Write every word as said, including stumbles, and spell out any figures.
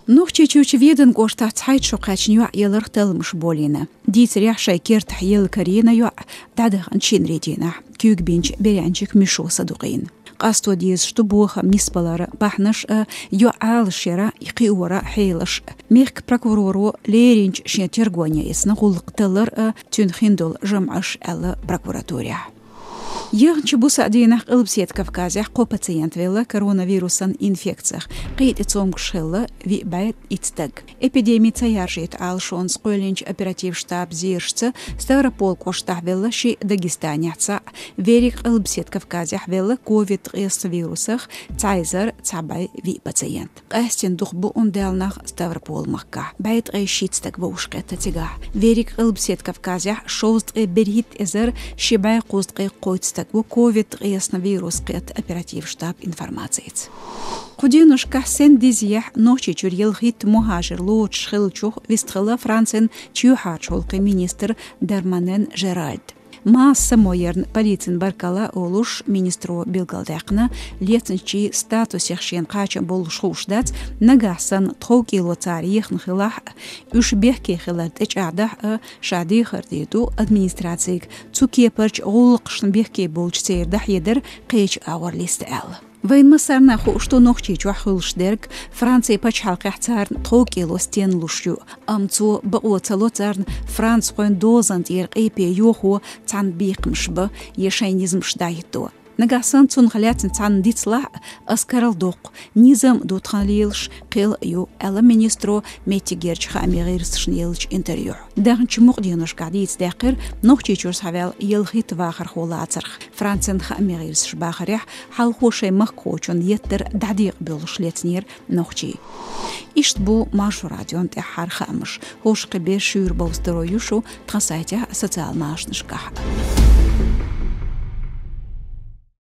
Нохчийчуьрчу Веданан кӀоштахь цхьайтта шо кхаьчна йоӀ яларх талламаш болийна. Дийцарехь, шайн кертахь елла карийна йоӀ дӀадаханчу шинарийн дийнахь, куьйга бинчу бераьнничуьнга Мишо садукъийна. Къасто дезаш ду бохам нисбалар а, бахьанаш а, йоӀ Ӏалашъяр а, кхиоран хьелаш а. Мехкан прокуроро леринчу шен тергонехь эцна гӀуллакх таллар а, цуьнан хиндолу жамӀаш а, аьлла прокуратурехь. Яханчу бусалба дийнахь Къилбаседа Кавказехь кхо пациент велла коронавирусан инфекцех, кхин тӀе цомгуш хилла виъ бӀе итт стаг. Эпидеми ца яржийта Ӏалашонца кхоьллинчу оператив штабан зерашца, Ставрополь кӀоштахь велла шиъ, Дагестанехь цхьаъ, верриг Къилбаседа Кавказехь велла ковид ткъесан вирусах цхьа эзар цхьа бӀе виъ пациент. Къаьстина дукха бу ун даьлла нах Ставрополь-махкахь, бӀе ткъе шийтта стаг вовшахкхетта цигахь. Верриг Къилбаседа Кавказехь шовзткъе берхӀитта эзар ши бӀе кхузткъе кхойтта стаг ву ковид ткъесан вирус кхетта оператив штабан информацица. Кху деношкахь Сен-Дизехь Нохчийчуьра ялхитта мухӀажар лоцуш хиллачух вистхилла Францин чоьхьарчу гӀуллакхийн министр Дарманен Жеральд. Масса самоярна полицин баркалла а олуш, министро билгалдаьккхина, лецначийн статусех шена кхачам болуш хууш дац, нагахь санна тховкӀело цара ехна хилахь а, уьш бехке хилар тӀечӀагӀдахь а, ша дехар дийр ду администрацига цу кепарчу гӀуллакхашна бехке болчу церан дӀахьедар кхечу агӀор листа аьлла. Вайн массарна а хууш ду Нохчийчохь хуьлуш дерг, Францин пачхьалкхехь царна тховкӀело стенна луш ю, амма цо бакъо ца ло царна францхойн дозанна тӀера къепе йохо цхьана бекхамаш бан я шайн низамаш дӀахӀитто. Нагахь санна цунах лаьцна цхьанна дицлахь а, ас карладоккху, низам а ду тхан лелаш, кхел а ю, аьлла министро меттигерчу хаамийн гӀирсашна еллачу интервьюхь. Даханчу мукъа деношкахь дийца даьккхира Нохчийчуьра схьаваьлла ялхитта вахархо лацарх. Францин хаамийн гӀирсаша бахарехь, хьалхо шайн махкахочунна еттар дӀадекъабуьллуш лецнера нохчий. Иштта бу Маршо радион тӀаьххьара хаамаш. ХӀорш кхин бер шуьйра бовза таро ю шу тхан сайтехь а, социал машанашкахь а.